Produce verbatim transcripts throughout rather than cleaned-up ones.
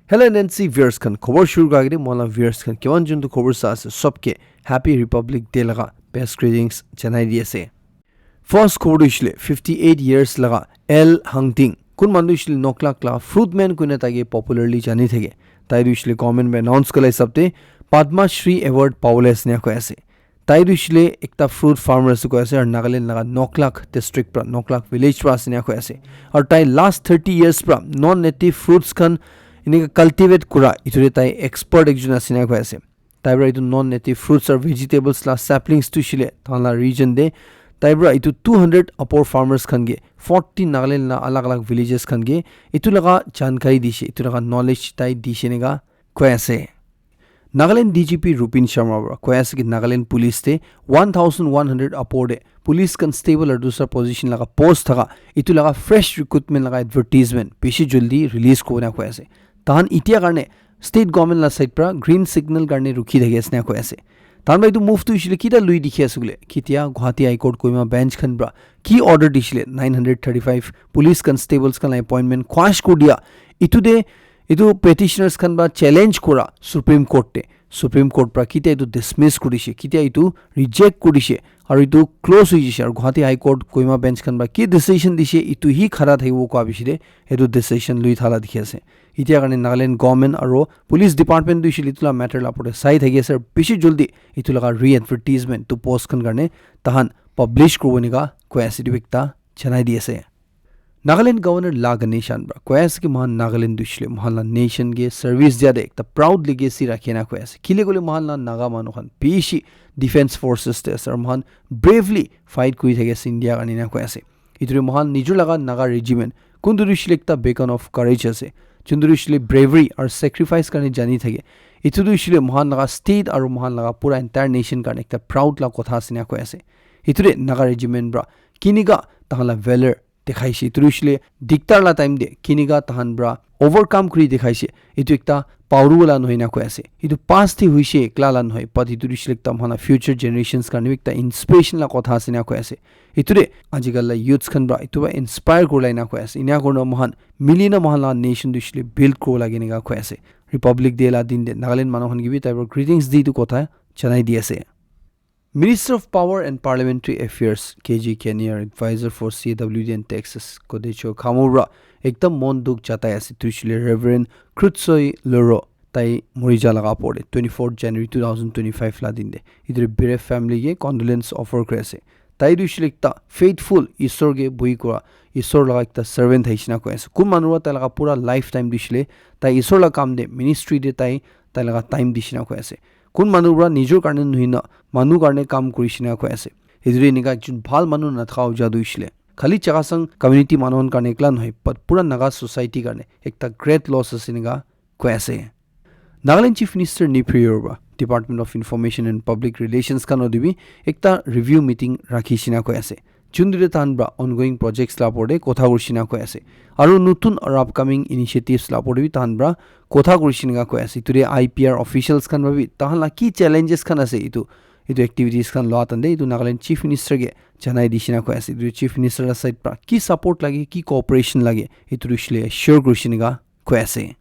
Hello N N C viewers khan, khobor shuru kura agete moi la viewers khan kiman jun tu khobor sa ase, sobke Happy Republic Day laga best greetings janai di ase. First khobor tu hoishe le fifty eight years laga L Hangting, kun manu tu hoishe le Noklak la fruit man koina tai ke popularly jani thake. Tai tu hoishe le government me announce kala hisab te Padma Shri Award pawole ase ena koi ase. Tai tu hoishe le ekta fruit farmer ase koi ase, aru Nagaland laga Noklak district pra, Noklak village pra ase ena koi ase. Aru tai last thirty years pra non native fruits khan eneka cultivate kura, etu te tai expert ekjon ase ena koi ase. Tai pra etu non native fruits aru vegetables la saplings tu hoishe le tahan la region te tai pra etu two hundred upper farmers khan ke forty Nagaland la alag alag villages khan ke etu laga jankari dishe, etu laga knowledge tai dishe ena koi ase. Nagaland D G P Rupin Sharma pra koi ase ki Nagaland police te one thousand one hundred upper te police constable aru dusra position laga post thaka etu laga fresh recruitment laga advertisement bishi jaldi release kurina koi ase. Tahan itia karne state government la side pra green signal karne rukhi thaki ase ena koi ase. Tahan pra etu move tu hoishe le kita lui dikhi ase koile, ketia Guwahati High Court Kohima bench khan pra ki order dishe le nine hundred thirty five police constables khan la appointment quash kuri dia, etu te etu petitioners khan pra challenge kura Supreme Court te, Supreme Court pra ketia etu dismiss kurishe, ketia etu reject kurishe, aru etu close hoi jishe, aru Guwahati High Court Kohima bench khan pra ki decision dishe, etu hi khara thakibo koa bishi te etu decision lui thala dikhi ase. Itia karne Nagaland government aru police department tu hoishe le etu la matter la opor te sai thaki ase, aru bishi jaldi etu laga re-advertisement tu post khan karne tahan publish kuribo ena koi ase, etu ekta janai di ase. Nagaland Governor La Ganesan pra koi ase ki mohan Nagaland tu hoishe le mohan la nation ke service dia te ekta proud legacy rakhi na koi ase. Kile koile mohan la Naga manu khan bishi defense forces te ase aru mohan bravely fight kuri thaki ase India karne ena koi ase. Etu te mohan nijor laga Naga regiment, kuntu tu hoishe le ekta beacon of courage ase, juntu tu hoishe le bravery aru sacrifice karne jani thake. Etu tu hoishe le mohan laga state aru mohan laga pura entire nation karne ekta proud la kotha ase ena koi ase. Etu te Naga regiment pra kinika tahan la valor dikhaishe. Etu tu hoishe le diktar la time te kinika tahan pra overcome kuri dikhaishe. Etu ekta pauru wala nohoi na koi ase. Etu past te hoishe, ekla la nohoi, but etu tu hoishe le ekta mohan la future generations karne bi ekta inspiration la kotha ase ena koi ase. Etu te ajikal la youths khan pra etu pra inspire kurila ena koi ase. Ena kurina mohan mili na mohan la nation tu hoishe le build kuribo lage ena koi ase. Republic Day la din te Nagaland manu khan ke bi tai pra greetings di etu kotha janai di ase. Minister of Power and Parliamentary Affairs K G Kani aru Advisor for C W D and Taxes Kotecho Khamura ekdam mon dukh jatai ase, tu hoishe le Reverend Krutsoi Loro tai mori ja laga opor te twenty fourth January two thousand twenty five la din te etu te bereaved family ke condolence offer kuri ase. Tai tu hoishe le ekta faithful, Isor ke bui kura, Isor laga ekta servant thaishe na koi ase. Kun manu pra tai laga pura lifetime tu hoishe le tai Isor laga kam te, ministry te tai, tai laga time dishe na koi ase. Kun manu pra nijor karne nohoi na manu karne kam kurishe na koi ase. Etu te enika ekjon bhal manu nathaka hoija tu hoishe le khali Chakhesang community manu khan karne ekla nohoi, but pura Naga society karne ekta great loss ase enika koi ase. Nagaland Chief Minister Neiphiu Rio pra Department of Information and Public Relations khan odi bi ekta review meeting rakhishe na koi ase. Juntu te tahan pra ongoing projects la opor te kotha kurishe na koi ase. Aru notun aru upcoming initiatives la opor te bi tahan pra kotha kurishe na koi ase. Etu te I P R officials khan pra bi tahan la ki challenges khan ase etu, etu activities khan loa time te etu Nagaland Chief Minister ke janai dishe na koi ase. Etu Chief Minister la side pra ki support lage, ki cooperation lage, etu tu hoishe le assure kurishe na koi ase.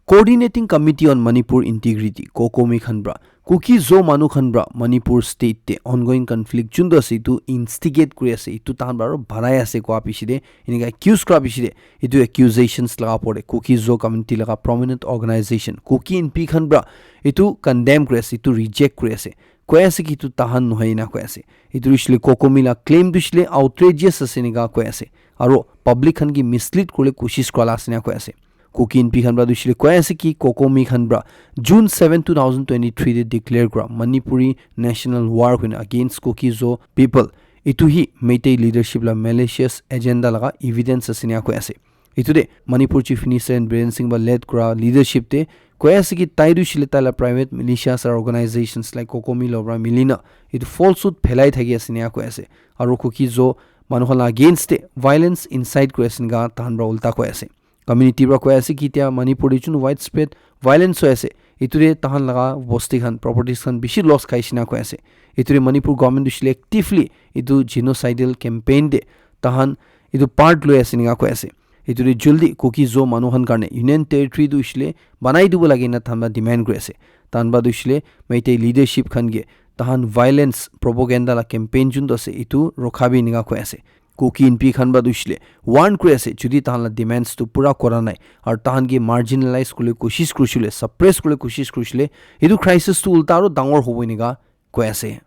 Coordinating Committee on Manipur Integrity, COCOMI khan pra Kuki Zo manu khan pra Manipur state te ongoing conflict juntu ase etu instigate kuri ase, etu tahan pra aru banai ase koa bishi te, enika accuse kura bishi te, etu accusations laga opor te Kuki Zo community laga prominent organization Kuki Inpi khan pra etu condemn kuri ase, etu reject kuri ase, koi ase ki etu tahan nohoi ena koi ase. Etu tu hoishe le COCOMI la claim tu hoishe le outrageous ase enika koi ase, aru public khan ke mislead kuribole koshish kura la ase ena koi ase. Kuki Inpi khan pra tu hoishe le koi ase ki COCOMI khan pra June seven, two thousand twenty-three te declare kura Manipuri National War koina against Kuki Zo people, etu hi Meitei leadership la malicious agenda laga evidence ase ena koi ase. Etu te Manipur Chief Minister N Biren Singh pra led kura leadership te koi ase ki tai tu hoishe le tai la private militias aru organizations like COCOMI lo pra mili na etu falsehood phelai thaki ase ena koi ase. Aru Kuki Zo manu khan la against te violence incite kuri ase ena tahan pra ulta koi ase. Community pra koi ase ki etia Manipur te jun widespread violence hoi ase, etu te tahan laga bosti khan, properties khan bishi loss khaishe ena koi ase. Etu te Manipur government tu hoishe le actively etu genocidal campaign te tahan etu part loi ase ena koi ase. Etu te jaldi Kuki Zo manu khan karne Union Territory tu hoishe le banai dibo lage na tahan para demand kuri ase. Tahan para tu hoishe le Meitei leadership khan ke tahan violence propaganda la campaign juntu ase etu rokhabi enika koi ase. Kuki Inpi khan para tu hoishe le warn kuri ase, jodi tahan la demands tu pura kora nai aru tahan ke marginalize kuribole koshish kurishe le, suppress kuribole koshish kurishe le, etu crisis tu ulta aru dangor hobo enika koi ase.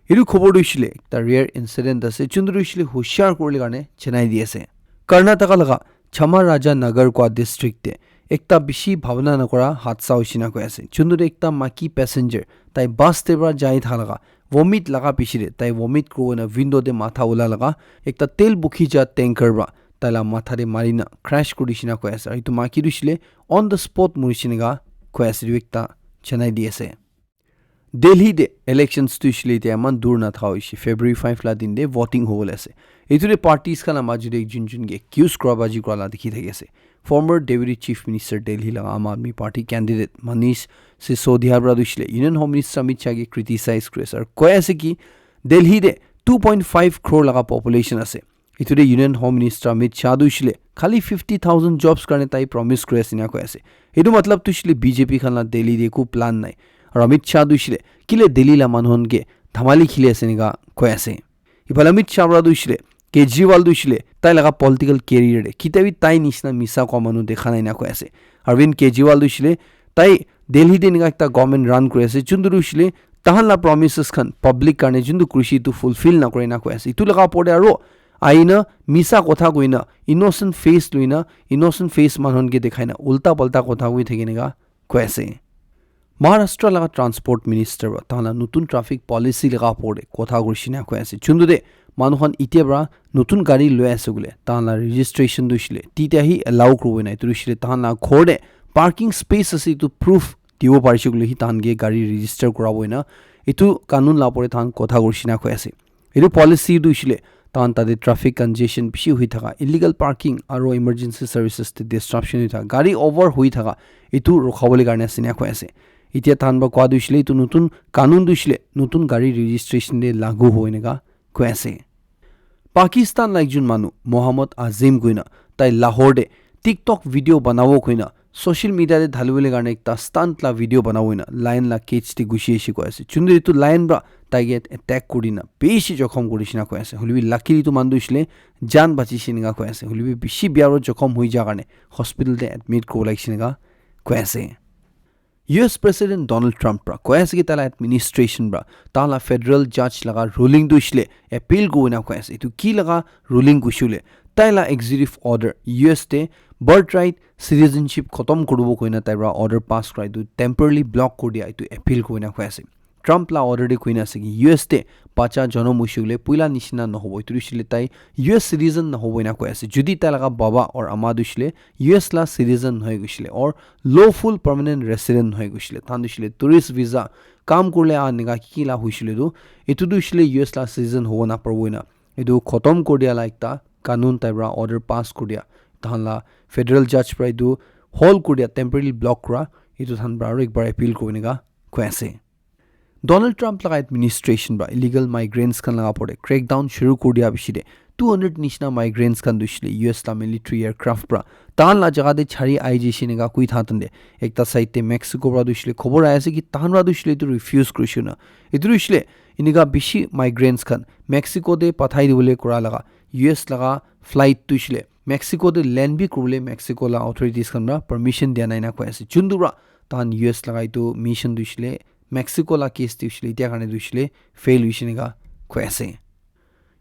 Etu khobor tu hoishe le ekta rare incident ase, juntu tu hoishe le hoshiar kuribole karne janai di ase. Karnataka laga Chamarajanagar kua district te ekta bishi bhabana nakora hadsa hoishe na koi ase. Juntu te ekta maiki passenger, tai bus te para jai thaka laga vomit laga piche te, tai vomit kuri na window te matha ula laga ekta tel bukhi ja tanker para tai la matha te mari na crash kuri dishe na koi ase. Aru etu maiki tu hoishe le on the spot murishe enika koi ase, etu ekta janai di ase. Delhi te elections tu hoishe le etia eman dur na tha hoishe, February five la din te voting hobole ase. Etu te parties khan la majo te jun jun ke accuse kura baji kura la dikhi thaki ase. Former Deputy Chief Minister Delhi laga Aam Aadmi Party candidate Manish Sisodia para tu hoishe le Union Home Minister Amit Shah ke criticize kuri ase aru koi ase ki Delhi te two point five crore laga population ase. Etu te Union Home Minister Amit Shah tu hoishe le khali fifty thousand jobs karne tai promise kuri ase enika koi ase. Etu matlab tu hoishe le B J P khan la Delhi te eku plan nai. Aru Amit Shah tu hoishe le kile Delhi la manu khan ke dhamali khili ase enika koi ase. Iphale Amit Shah para tu hoishe le Kejriwal tu hoishe le tai laga political career te ketia bi tai nishina misa koa manu dekha nai enika koi ase. Arvind Kejriwal tu hoishe le tai Delhi te enika ekta government run kuri ase, juntu tu hoishe le tahan la promises khan public karne juntu kurishe etu fulfill nakore enika koi ase. Etu laga opor te aru aina misa kotha koina innocent face loina innocent face manu khan ke dekhai na ulta palta kotha koi thaki enika koi ase. Maharashtra laga transport minister para tahan la notun traffic policy laga opor te kotha kurishe enika koi ase. Juntu te manu khan etia para notun gari loi ase koile tahan la registration tu hoishe le tetia hi allow kuribo nai, etu tu hoishe le tahan la ghor te parking space ase etu proof dibo parishe koile hi tahan ke gari register kurabo enika etu kanun la opor te tahan kotha kurishe enika koi ase. Etu policy tu hoishe le tahan tate traffic congestion bishi hoi thaka, illegal parking aru emergency services te disruption hoi thaka, gari over hoi thaka etu rukhabole karne ase enika koi ase. Etia tahan para koa tu hoishe le etu notun kanun tu hoishe le notun gari registration te lagu hobo enika koi ase. Pakistan la ekjon manu Mohammad Azim koina tai Lahore te TikTok video banabo koina social media te dhalibole karne ekta stunt la video banabo koina lion la cage te gushi ashi koi ase. Juntu etu lion para tai ke attack kuri na bishi jokhom kuri dishe enika koi ase. Hoilebi luckily etu manu tu hoishe le jan bachishe enika koi ase. Hoilebi bishi bia para jokhom hoi ja karne hospital te admit kuribo lagishe enika koi ase. U S President Donald Trump para koi ase ki tai la administration para tahan la federal judge laga ruling tu hoishe le appeal kurina koi ase. Etu ki laga ruling koishe le tai la executive order U S te birthright citizenship khotom kuribo koina tai para order pass kura etu temporarily block kuri dia etu appeal kurina koi ase. Trump la order te koina ase ki U S te bacha jonom hoishe koile puila nishina nahobo, etu hoishe le tai U S citizen nahobo ena koi ase. Jodi tai laga baba or ama tu hoishe le U S la citizen nohoi koishe le or lawful permanent resident nohoi koishe le, tahan tu hoishe le tourist visa, kam kurle ah enika ki ki la hoishe le tu, etu tu hoishe le U S la citizen hobo naparibo ena etu khotom kuri dia la ekta kanun tai para order pass kuri dia, tahan la federal judge para etu hold kuri dia, temporarily block kura, etu tahan para aru ekbar appeal kuribo enika koi ase. Donald Trump laga administration para illegal migrants khan laga opor te crackdown shuru kuri dia piche te two hundred nishina migrants khan tu hoishe le U S la military aircraft para tahan la jaga te chari ahi jaise enika koi thaka time te ekta side te Mexico para tu hoishe le khobor ahi ase ki tahan para tu hoishe le etu refuse kurishe na. Etu tu hoishe le enika bishi migrants khan Mexico te pathai dibole kura laga U S laga flight tu hoishe le Mexico te land bi kuribole Mexico la authorities khan para permission dia nai ena koi ase. Juntu para tahan U S laga etu mission tu hoishe le Mexico la case tu hoishe le etia karne tu hoishe le fail hoishe enika koi ase.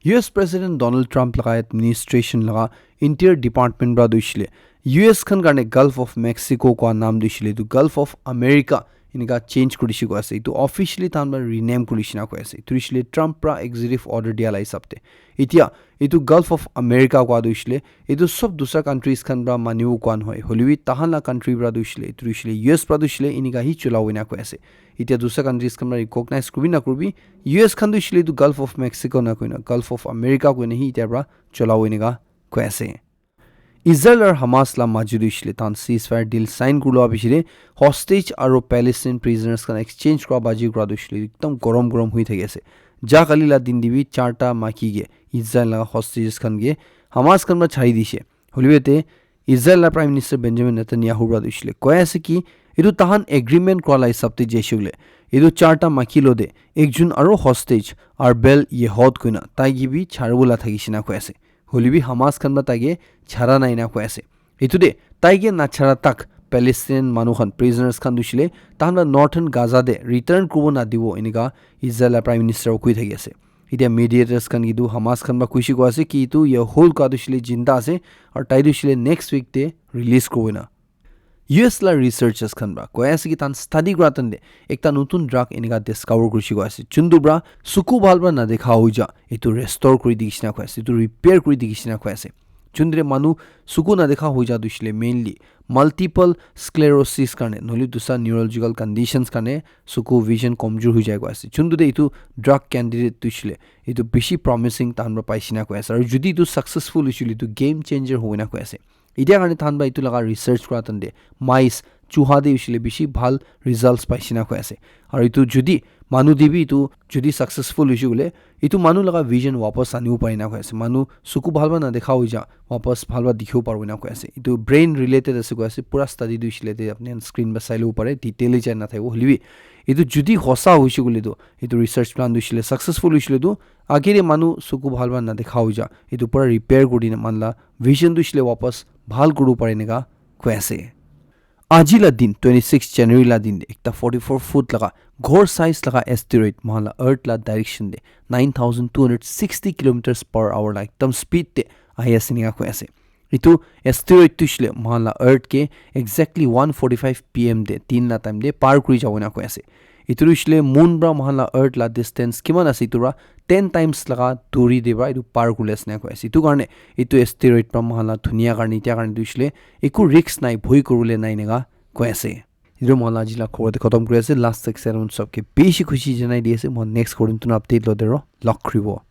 U S President Donald Trump laga administration laga Interior Department para tu hoishe le U S khan karne Gulf of Mexico kua naam tu hoishe le etu Gulf of America enika change kuri dishe koi ase. Etu officially tahan para rename kuri dishe na koi ase. Etu hoishe le Trump para executive order dia la hisab te. Etia etu Gulf of America kua tu hoishe le etu sob dusra countries khan para manibo kua nohoi. Hoilebi tahan la country para tu hoishe le, etu hoishe le U S para tu hoishe le enika hi cholabo ena koi ase. Etia dusra countries khan para recognize kuribi na kuribi, U S khan tu hoishe le etu Gulf of Mexico na koina Gulf of America koina hi etia para cholabo enika koi ase. Israel aru Hamas la majo te hoishe le tahan ceasefire deal sign kuri lua piche te hostage aru Palestine prisoners khan exchange kura baji kura tu hoishe le ekdam gorom gorom hoi thaki ase. Ja kali la din te bi charta maiki ke Israel laga hostages khan ke Hamas khan para chari dishe. Hoilebi ete Israel la Prime Minister Benjamin Netanyahu para tu hoishe le koi ase ki etu tahan agreement kura la hisab te jaise koile etu charta maiki lo te ekjon aro hostage Arbel Yehoud koina tai ke bi charibo la thakishe na koi ase. Hoilebi Hamas khan para tai ke chara nai na koi ase. Etu te tai ke nachara tak Palestinian manu khan, prisoners khan tu hoishe le tahan la northern Gaza te return kuribo nadibo enika Israel la Prime Minister koi thaki ase. Etia mediators khan etu Hamas khan para kushi koi ase ki etu Yehoud ka tu hoishe le jinda ase aru tai tu hoishe le next week te release kuribo na. U S la researchers khan para koi ase ki tahan study kura time te ekta notun drug enika discover kurishe koi ase. Chuntu para suku bhal para nadekha hoi ja etu restore kuri dikishe na koi ase, etu repair kuri dikishe na koi ase. Chuntu te manu suku nadekha hoi ja tu hoishe le mainly multiple sclerosis karne nohole dusra neurological conditions karne suku vision komjor hoi jai koi ase. Chuntu te etu drug candidate tu hoishe le etu bishi promising tahan para paishe na koi ase. Aru jodi etu successful hoishe le etu game changer hobo na koi ase. Etia karne tahan para etu laga research kura time te mice chuha te hoishe le bishi bhal results paishe na koi ase. Aru etu jodi manu te bi etu jodi successful hoishe koile etu manu laga vision wapas anibo pare na koi ase. Manu suku bhal para nadekha hoi ja wapas bhal para dikhibo paribo na koi ase. Etu brain related ase koi ase. Pura study tu hoishe le te apni khan screen para sai lobo pare, detail te jai na thakibo. Hoilebi etu jodi hosa hoishe koile tu etu research plan tu hoishe le successful hoishe le tu age te manu suku bhal para nadekha hoi ja etu pura repair kuri dina manu la vision tu hoishe le wapas bhal kuribo pare enika koi ase. Aji la din, twenty six January la din te ekta forty four foot laga ghor size laga asteroid mohan la earth la direction te nine thousand two hundred sixty kilometers per hour la ekdam speed te ahi ase enika koi ase. Etu asteroid tu hoishe le mohan la earth ke exactly one forty five P M te, din la time te par kuri jabo enika koi ase. Etu tu hoishe le moon para mohan la earth la distance kiman ase etu para ten times laga duri te para etu par kuri ase enika koi ase. Etu karne etu asteroid para mohan la dunia karne etia karne tu hoishe le eku risk nai, bhoi kuribole nai enika koi ase. Etu mohan la aji la khobor te khatam kuri ase. Last excitement sob ke bishi khushi janai di ase. Mohan next khobor te notun update lo te aro log kuribo.